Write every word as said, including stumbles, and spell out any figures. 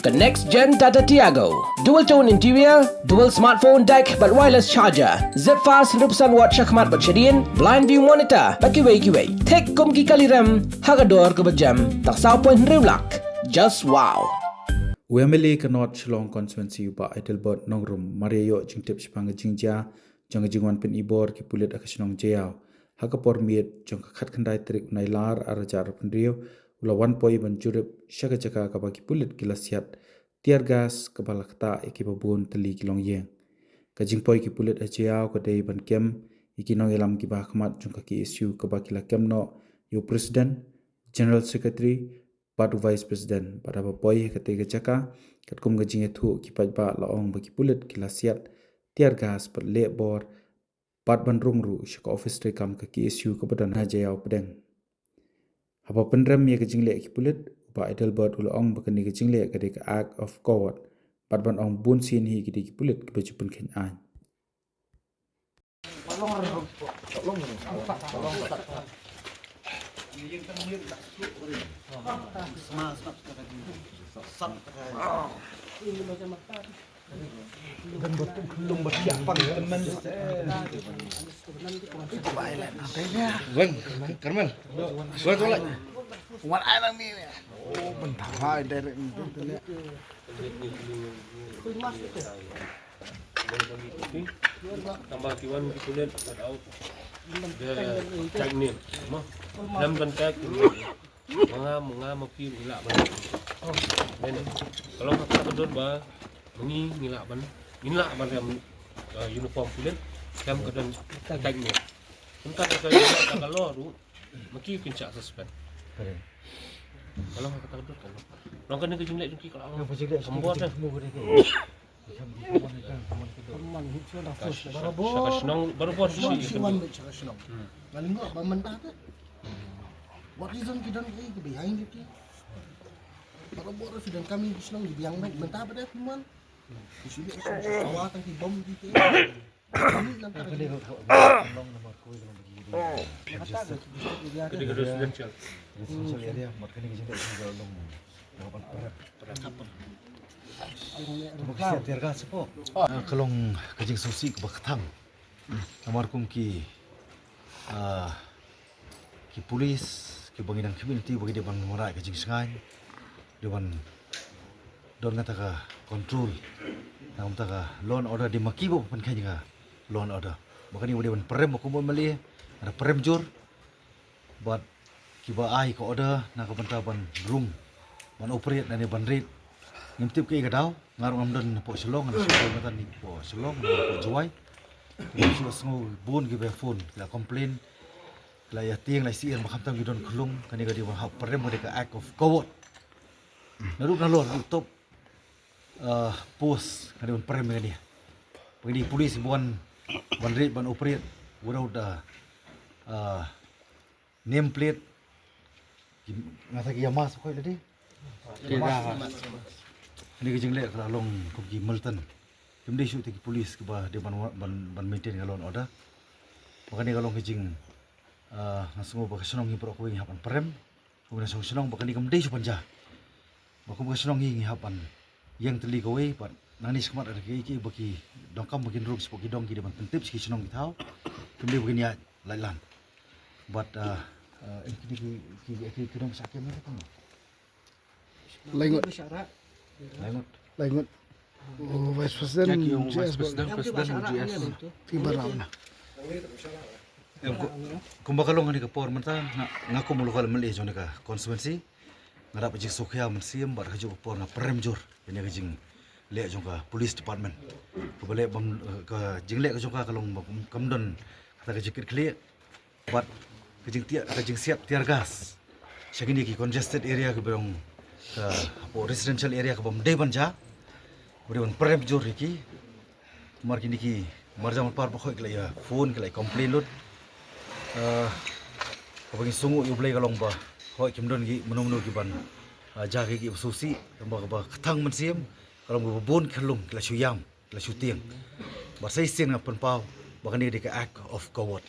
Ka next gen Tata Tiago. Dual tone interior, dual smartphone deck bad wireless charger. Zip fast hynriew percent watt shakhmat bad shadien, blind view monitor bad kiwei kiwei. Thik kum ki kali rem ha ka dor kaba jem, tang saw point hynriew lak. Just wow. U M L A ka North Shillong Constituency u Bah Adelbert Nongrum mar ïa ïoh jingtip shaphang ka jingjia jong ka jingwan pynibor ki pulit ha ka shnong Jaïaw. Ha ka por miet jong ka khatkhyndai tarik u Nailar arhajar arphew hynriew u la wan poi ban jurip sha ka jaka kaba ki pulit ki la siat tear gas kaba la ktah ïa kiba bun tylli ki longïing. Ka jingpoi ki pulit ha Jaïaw ka dei ban kem ïa ki nongïalam kiba ha khmat jong ka K S U kaba ki la kem noh ïa u president, general secretary bad u vice president. Bad haba poi ha katei ka jaka, katkum ka jingïathuh ki paidbah la ong ba ki pulit ki la siat tear gas bad leh bor bad ban rung ruh sha ka office treikam ka K S U kaba don ha Jaïaw pdeng. Haba pynrem ïa ka jingleh ki pulit, u Bah Adelbert u la ong ba kane ka jingleh ka dei ka act of coward bad ban ong bun sien hi ki dei ki pulit kiba ju pynkheiñ aiñ. Wan, Karmel. Wan, tolak. Wan, ai lang ni. Oh, bentar lah, direct ni. Tambah kiwan ki pulit kat au. Dia tag ni. Mo. Lam dan tag. Menga menga mapi ngi lah ban. Kan. Kalau kata betul ba mengi ngi lah ban. Ngi lah ban yang, eh, uniform pulit. Kan ka dan tag ni. Kan kata kalau tu maki kin chak suspend. Kalau kata betul kan. Long kan ni ka jingleh jong ki kalau. Yang pasti dia ambor dah. Barabor. Sha ka shnong, barabor shi. Shnong, shnong, shnong. Hmm. Nga lyngngoh ba mynta te. What reason ki don ki, ki behind ki? Barabor shi don kami ki shnong ki biang mynta ba dei phi mon. Ki shu dei shu sawa tang ki bom ki te. Kami lang ka. Kata ka residential. Residential area, mat kani ki jingdei ki long. Ka long ka jingsngewsih kaba kthang. Namar kum ki, ah, ki pulis kiba ngi dang khmih lynti ba ki dei ban wanrah ka jingshngaiñ, dei ban don kata ka control, na kata ka law and order, dei ma ki ba pynkheiñ ka law and order. Ba kane ba dei ban pyrem, ba kum u M L A nga da pyrem jur. Bad kiba ai ka order na ka bynta ban rung, ban operate, na ne ban raid. Ngim tip kaei ka daw, nga ruh ngam don hapoh Shillong, nga shu don mynta ni hapoh Shillong, nga hapoh Jowai. Ki shu sngew bun kiba phone, ki la complain, ki la ïa tieng, la ïa syier, ba khamtam ki don khyllung, kane ka dei ban hap pyrem, ka dei ka act of coward. Naduh nalor, naduh top, uh, post, ka dei ban pyrem kane. Ba ki dei police ba wan, ban raid, ban operate without, uh, uh, name plate. Ki, nga sa ki ïa mask ko lade. Ki ïa mask. Kane ka jingleh ka la long kum ki militant. Kim dei shuh te ki police kiba dei ban, ban, ban maintain ka law and order. Ba kane ka long ka jing, ah, nga sngew ba ka shnong hi baroh kawei ngi hap ban pyrem. Kum ka shnong shnong ba kane kam dei shuh ban jia. Ba kum ka shnong hi ngi hap ban ïeng tylli kawei, bad nangne shakhmat ka dei ki, ki ba ki donkam ba kin rung shapoh ki dong, ki dei ban pyntip sha ki shnong ki thaw. Kim dei ba kin ïaid lait lan. Bad, ah, ah, em kine ki, ki, ki, ki dong sha kem ne ka tang. Laingut. Laingut. Laingut. Oh, Vice President, G S, President, President, G S. Ki ba ram na. Em, ku-, kumba ka long kane ka por mynta, nga, nga kum u local M L A jong kane ka constituency, nga dap jingsngewkhia mynsiem, bad kajuh ka por nga pyrem jur ïa kane ka jingleh jong ka police department. Kaba leh bam, eh, ka jingleh ka jong ka ka long ba kam, kam don kata ka jingkitkhlieh. Bad ka jingtiar, ka jingsiat tear gas sha kine ki congested area kiba long ka hapoh residential area kaba ym dei ban jia. Ba dei ban pyrem jur ïa ki. Namar kine ki marjan marpar baroh ki la ïa phone, ki la ïa complain lut. Ah, kaba ngi sngew ïa U Blei ka long ba hooid kim don ki mano mano kiban, ah, jia ki, kiba sngewsih, tangba kaba kthang mynsiem ka long ba bun khyllung ki la shu ïam, ki la shu tieng. Bad sa shisien nga pynpaw ba kane ka dei ka act of coward.